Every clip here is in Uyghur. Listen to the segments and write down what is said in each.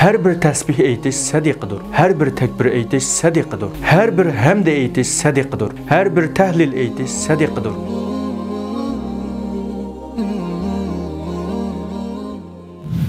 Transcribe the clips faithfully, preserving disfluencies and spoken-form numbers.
ھەر بىر تەسبىھ ئېيتىش سەدىقىدۇر. ھەر بىر تەكبىر ئېيتىش سەدىقىدۇر. ھەر بىر ھەمدە ئېيتىش سەدىقىدۇر. ھەر بىر تەھلىل ئېيتىش سەدىقىدۇر.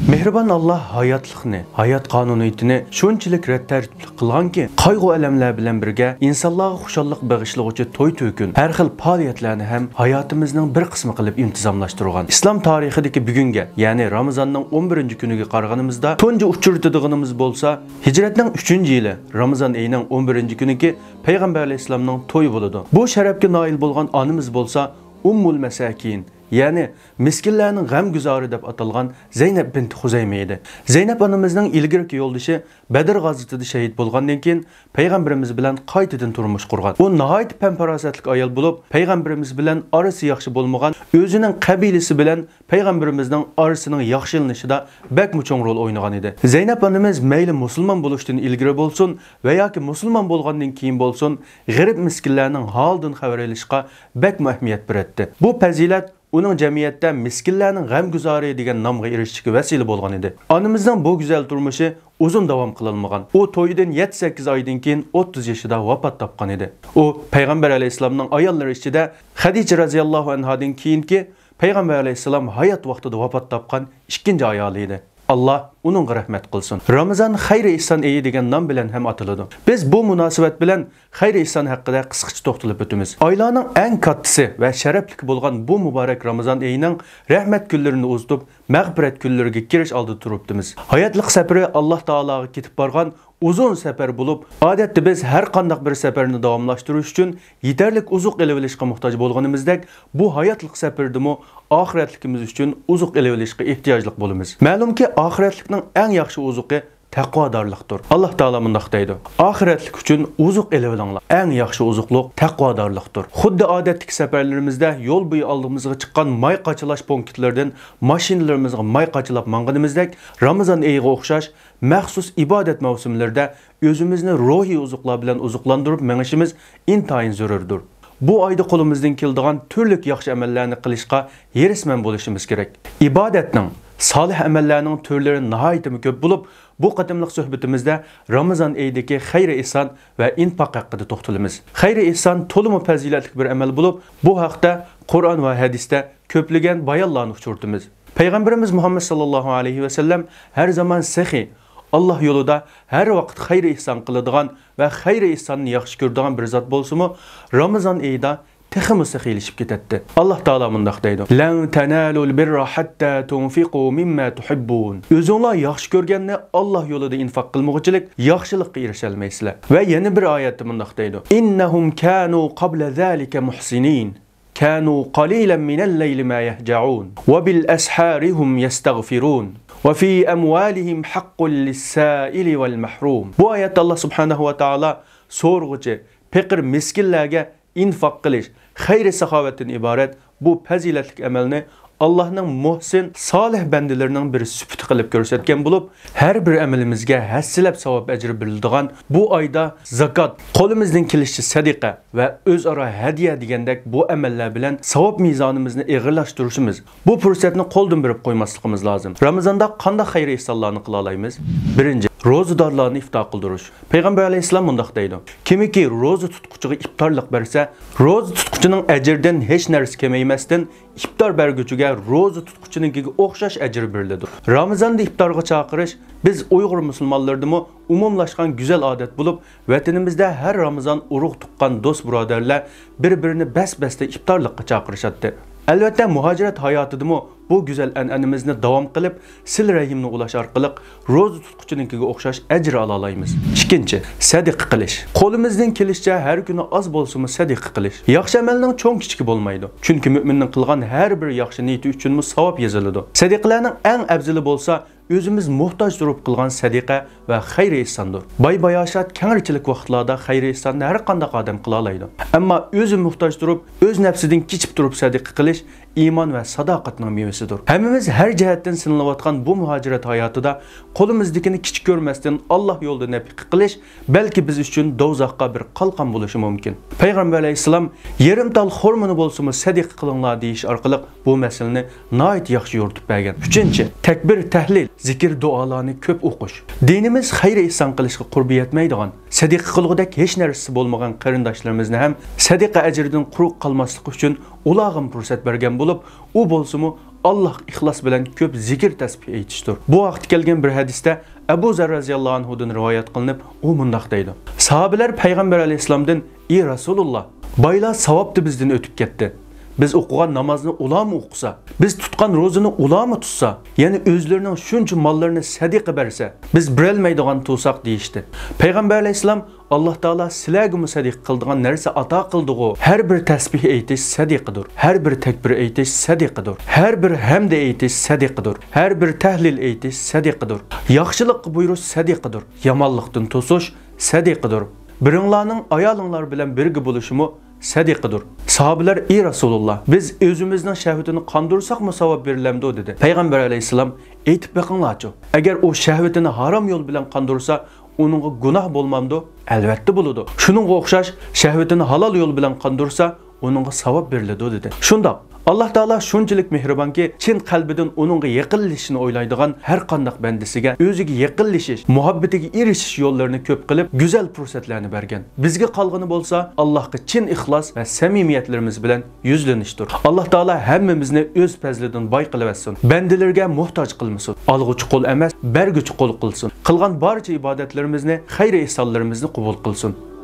مېھرىبان ئاللاھ ھاياتلىقنى، ھايات قانۇنىيىتىنى شۇنچىلىك رەت تەرتىپلىك قىلغانكى، قايغۇ-ئەلەملەر بىلەن بىرگە ئىنسانلارغا خۇشاللىق بېغىشلىغۇچى توي-تۆكۈن، ھەر خىل پائالىيەتلەرنى ھەم ھاياتىمىزنىڭ بىر قىسمى قىلىپ ئىنتىزاملاشتۇرغان. ئىسلام تارىخىدىكى بۈگۈنگە، يەنى رامىزاننىڭ ئون بىرىنچى كۈنىگە قارىغىنىمىزدا، تۇنجى ئۇچرىتىدىغىنىمىز بولسا، ھىجرەتنىڭ ئۈچىنچى يىلى رامىزان ئېيىنىڭ ئون بىرىنچى كۈنىكى پەيغەمبەر ئەلەيھىسسالامنىڭ تويى بولىدۇ. بۇ شەرەپكە نائىل بولغان ئانىمىز بولسا ئۇممۇل مەساكىن، يەنى مىسكىنلەرنىڭ غەمگۈزارى دەپ ئاتالغان زەينەپ بىنت خۇزەيمە ئىدى. زەينەپ ئانىمىزنىڭ ئىلگىرىكى يولدىشى بەدر غازىتىدە شەھىت بولغاندىن كېيىن، پەيغەمبىرىمىز بىلەن قايتىدىن تۇرمۇش قۇرغان. ئۇ ناھايىتى پەم-پاراسەتلىك ئايال بولۇپ، پەيغەمبىرىمىز بىلەن ئارىسى ياخشى بولمىغان، ئۆزىنىڭ قەبىلىسى بىلەن پەيغەمبىرىمىزنىڭ ئارىسىنىڭ ياخشىلىنىشىدا بەكمۇ چوڭ رول ئوينىغان ئىدى. زەينەپ ئانىمىز مەيلى مۇسۇلمان بولۇشتىن ئىلگىرى بولسۇن ۋە ياكى مۇسۇلمان بولغاندىن كېيىن بولسۇن، غېرىب-مىسكىنلەرنىڭ ھالىدىن خەۋەر ئېلىشقا بەكمۇ ئەھمىيەت بېرەتتى. بۇ پەزىلەت ئۇنىڭ جەمئىيەتتە مىسكىنلەرنىڭ غەمگۈزارى دېگەن نامغا ئېرىشىشىگە ۋەسىلە بولغان ئىدى. ئانىمىزنىڭ بۇ گۈزەل تۇرمۇشى ئۇزۇن داۋام قىلالمىغان. ئۇ تويىدىن يەتتە-سەككىز ئايدىن كېيىن ئوتتۇز يېشىدا ۋاپات تاپقان ئىدى. ئۇ پەيغەمبەر ئەلەيھىسسالامنىڭ ئاياللىرى ئىچىدە خەدىچە رەزىياللاھۇ ئەنھادىن كېيىنكى پەيغەمبەر ئەلەيھىسسالام ھايات ۋاقتىدا ۋاپات تاپقان ئىككىنچى ئايالى ئىدى. ئاللاھ ئۇنىڭغا رەھمەت قىلسۇن. رامىزان خەير-ئېھسان ئېيى دېگەن نام بىلەن ھەم ئاتىلىدۇ. بىز بۇ مۇناسىۋەت بىلەن خەير-ئېھسان ھەققىدە قىسقىچە توختىلىپ ئۆتىمىز. ئايلارنىڭ ئەڭ كاتتىسى ۋە شەرەپلىكى بولغان بۇ مۇبارەك رامىزان ئېيىنىڭ رەھمەت كۈنلىرىنى ئۇزىتىپ، مەغپىرەت كۈنلىرىگە كىرىش ئالدىدا تۇرۇپتىمىز. ھاياتلىق سەپىرى ئاللاھ تائالاغا كېتىپ بارغان ئۇزۇن سەپەر بولۇپ، ئادەتتە بىز ھەر قانداق بىر سەپەرنى داۋاملاشتۇرۇش ئۈچۈن يېتەرلىك ئوزۇق ئېلىۋېلىشقا موھتاج بولغىنىمىزدەك، بۇ ھاياتلىق سەپىرىدىمۇ ئاخىرەتلىكىمىز ئۈچۈن ئوزۇق ئېلىۋېلىشقا ئېھتىياجلىق بولىمىز. مەلۇمكى، ئاخىرەتلىكنىڭ ئەڭ ياخشى ئوزۇقى تەقۋادارلىقتۇر. ئاللاھ تائالا مۇنداق دەيدۇ: «ئاخىرەتلىك ئۈچۈن ئوزۇق ئېلىۋېلىڭلار. ئەڭ ياخشى ئوزۇقلۇق تەقۋادارلىقتۇر.» خۇددى ئادەتتىكى سەپەرلىرىمىزدە يول بويى ئالدىمىزغا چىققان ماي قاچىلاش پونكىتلىرىدىن ماشىنىلىرىمىزغا ماي قاچىلاپ ماڭغىنىمىزدەك، رامىزان ئېيىغا ئوخشاش مەخسۇس ئىبادەت مەۋسۇملىرىدە ئۆزىمىزنى روھىي ئوزۇقلار بىلەن ئوزۇقلاندۇرۇپ مېڭىشىمىز ئىنتايىن زۆرۈردۇر. بۇ ئايدا قولىمىزدىن كېلىدىغان تۈرلۈك ياخشى ئەمەللەرنى قىلىشقا ھېرىسمەن بولۇشىمىز كېرەك. ئىبادەتنىڭ، سالىھ ئەمەللەرنىڭ تۈرلىرى ناھايىتىمۇ كۆپ بولۇپ، بۇ قېتىملىق سۆھبىتىمىزدە رامىزان ئېيىدىكى خەير-ئېھسان ۋە ئىنفاق ھەققىدە توختىلىمىز. خەير-ئېھسان تولىمۇ پەزىلەتلىك بىر ئەمەل بولۇپ، بۇ ھەقتە قۇرئان ۋە ھەدىستە كۆپلىگەن بايانلارنى ئۇچرىتىمىز. پەيغەمبىرىمىز مۇھەممەد ساللاللاھۇ ئەلەيھى ۋەسەللەم ھەر زامان سېخىي، ئاللاھ يولىدا ھەر ۋاقىت خەير-ئېھسان قىلىدىغان ۋە خەير-ئېھساننى ياخشى كۆرىدىغان بىر زات بولسىمۇ، رامىزان ئېيىدا تېخىمۇ سېخىيلىشىپ كېتەتتى. ئاللاھ تائالا مۇنداق دەيدۇ: «لەن تەنالۇل بىررە ھەتتا تۇنفىقۇ مىمما تۇھىببۇن.» ئۆزۈڭلار ياخشى كۆرگەننى ئاللاھ يولىدا ئىنفاق قىلمىغۇچىلىك ياخشىلىققا ئېرىشەلمەيسىلەر. ۋە يەنە بىر ئايەتتە مۇنداق دەيدۇ: «إنهم كانوا قبل ذلك محسنين. كانوا قليلا من الليل ما يهجعون. وبالأسحار هم يستغفرون. وفي أموالهم حق للسائل والمحروم.» بۇ ئايەتتە ئاللاھ سۇبھانەھۇ ۋە تائالا سورىغۇچى، پېقىر، مىسكىنلەرگە ئىنفاق قىلىش، خەير-ساخاۋەتتىن ئىبارەت بۇ پەزىلەتلىك ئەمەلنى ئاللاھنىڭ مۇھسىن، سالىھ بەندىلىرىنىڭ بىرى سۈپىتى قىلىپ كۆرسەتكەن بولۇپ، ھەر بىر ئەمىلىمىزگە ھەسسىلەپ ساۋاب ئەجرى بېرىلىدىغان بۇ ئايدا زاكات، قولىمىزدىن كېلىشىچە سەدىقە ۋە ئۆزئارا ھەدىيە دېگەندەك بۇ ئەمەللەر بىلەن ساۋاب مىزانىمىزنى ئېغىرلاشتۇرۇشىمىز، بۇ پۇرسەتنى قولدىن بېرىپ قويماسلىقىمىز لازىم. رامىزاندا قانداق خەير-ئېھسانلارنى قىلالايمىز؟ بىرىنچى، روزىدارلارنى ئىپتار قىلدۇرۇش. پەيغەمبەر ئەلەيھىسسالام مۇنداق دەيدۇ: «كىمكى روزا تۇتقۇچىغا ئىپتارلىق بەرسە، روزا تۇتقۇچىنىڭ ئەجرىدىن ھېچ نەرسە كېمەيمەستىن، ئىپتار بەرگۈچىگە روزا تۇتقۇچىنىڭكىگە ئوخشاش ئەجىر بېرىلىدۇ.» رامىزاندا ئىپتارغا چاقىرىش بىز ئۇيغۇر مۇسۇلمانلىرىدىمۇ ئومۇملاشقان گۈزەل ئادەت بولۇپ، ۋەتىنىمىزدە ھەر رامىزان ئۇرۇق-تۇغقان، دوست-بۇرادەرلەر بىر-بىرىنى بەس-بەستە ئىپتارلىققا چاقىرىشاتتى. ئەلۋەتتە، مۇھاجىرەت ھاياتىدىمۇ بۇ گۈزەل ئەنئەنىمىزنى داۋام قىلىپ، سىلە رەھىمنى ئۇلاش ئارقىلىق روزا تۇتقۇچىنىڭكىگە ئوخشاش ئەجىر ئالالايمىز. ئىككىنچى، سەدىقە قىلىش. قولىمىزدىن كېلىشىچە ھەر كۈنى ئاز بولسىمۇ سەدىقە قىلىش. ياخشى ئەمەلنىڭ چوڭ-كىچىكى بولمايدۇ. چۈنكى مۆمىننىڭ قىلغان ھەر بىر ياخشى نىيىتى ئۈچۈنمۇ ساۋاب يېزىلىدۇ. سەدىقىلەرنىڭ ئەڭ ئەۋزىلى بولسا ئۆزىمىز موھتاج تۇرۇپ قىلغان سەدىقە ۋە خەير-ئېھساندۇر. باي-باياشات، كەڭرىچىلىك ۋاقىتلاردا خەير-ئېھساننى ھەر قانداق ئادەم قىلالايدۇ. ئەمما ئۆزى موھتاج تۇرۇپ، ئۆز نەپسىدىن كېچىپ تۇرۇپ سەدىقە قىلىش ئىمان ۋە ساداقەتنىڭ مېۋىسىدۇر. ھەممىمىز ھەر جەھەتتىن سىنىلىۋاتقان بۇ مۇھاجىرەت ھاياتىدا قولىمىزدىكىنى كىچىك كۆرمەستىن، ئاللاھ يولىدا نەپىقە قىلىش بەلكى بىز ئۈچۈن دوزاخقا بىر قالقان بولۇشى مۇمكىن. پەيغەمبەر ئەلەيھىسسالام «يېرىم تال خورمىنى بولسىمۇ سەدىقە قىلىڭلار» دېيىش ئارقىلىق بۇ مەسىلىنى ناھايىتى ياخشى يورۇتۇپ بەرگەن. ئۈچىنچى، تەكبىر، تەھلىل، زىكىر، دۇئالارنى كۆپ ئوقۇش. دىنىمىز خەير-ئېھسان قىلىشقا قۇربى يەتمەيدىغان، سەدىقە قىلغۇدەك ھېچ نەرسىسى بولمىغان قېرىنداشلىرىمىزنى ھەم سەدىقە ئەجرىدىن قۇرۇق قالماسلىقى ئۈچۈن ئۇلارغىمۇ پۇرسەت بەرگەن بولۇپ، ئۇ بولسىمۇ ئاللاھقا ئىخلاس بىلەن كۆپ زىكىر تەسبىھ ئېيتىشتۇر. بۇ ھەقتە كەلگەن بىر ھەدىستە ئەبۇ زەر رەزىياللاھۇ ئەنھۇدىن رىۋايەت قىلىنىپ، ئۇ مۇنداق دەيدۇ: ساھابىلەر پەيغەمبەر ئەلەيھىسسالامدىن، ئى رەسۇلۇللاھ، بايلار ساۋابتا بىزدىن ئۆتۈپ كەتتى. بىز ئوقۇغان نامازنى ئۇلارمۇ ئوقۇسا، بىز تۇتقان روزىنى ئۇلارمۇ تۇتسا، يەنە ئۆزلىرىنىڭ شۇنچە ماللىرىنى سەدىقە بەرسە، بىز بېرەلمەيدىغان تۇرساق دېيىشتى. پەيغەمبەر ئەلەيھىسسالام، ئاللاھ تائالا سىلەرگىمۇ سەدىقە قىلىدىغان نەرسە ئاتا قىلدىغۇ. ھەر بىر تەسبىھ ئېيتىش سەدىقىدۇر. ھەر بىر تەكبىر ئېيتىش سەدىقىدۇر. ھەر بىر ھەمدە ئېيتىش سەدىقىدۇر. ھەر بىر تەھلىل ئېيتىش سەدىقىدۇر. ياخشىلىققا بۇيرۇش سەدىقىدۇر. يامانلىقتىن توسۇش سەدىقىدۇر. بىرىڭلارنىڭ ئايالىڭلار بىلەن بىرگە بولۇشىمۇ سەدىقىدۇر. ساھابىلەر، ئى رەسۇلۇللاھ، بىز ئۆزىمىزنىڭ شەھۋىتىنى قاندۇرساقمۇ ساۋاب بېرىلەمدۇ؟ دېدى. پەيغەمبەر ئەلەيھىسسالام، ئېيتىپ بېقىڭلارچۇ، ئەگەر ئۇ شەھۋىتىنى ھارام يول بىلەن قاندۇرسا، ئۇنىڭغا گۇناھ بولمامدۇ؟ ئەلۋەتتە بولىدۇ. شۇنىڭغا ئوخشاش، شەھۋىتىنى ھالال يول بىلەن قاندۇرسا، ئۇنىڭغا ساۋاب بېرىلىدۇ، دېدى. شۇنداق، ئاللاھ تائالا شۇنچىلىك مېھرىبانكى، چىن قەلبىدىن ئۇنىڭغا يېقىنلىشىشنى ئويلايدىغان ھەر قانداق بەندىسىگە ئۆزىگە يېقىنلىشىش، مۇھەببىتىگە ئېرىشىش يوللىرىنى كۆپ قىلىپ، گۈزەل پۇرسەتلەرنى بەرگەن. بىزگە قالغىنى بولسا، ئاللاھقا چىن ئىخلاس ۋە سەمىمىيەتلىرىمىز بىلەن يۈزلىنىشتۇر. ئاللاھ تائالا ھەممىمىزنى ئۆز پەزلىدىن باي قىلىۋەتسۇن. بەندىلىرىگە موھتاج قىلمىسۇن. ئالغۇچى قول ئەمەس، بەرگۈچى قول قىلسۇن. قىلغان بارچە ئىبادەتلىرىمىزنى، خەير-ئېھسانلىرىمىزنى قوبۇل قىلسۇن.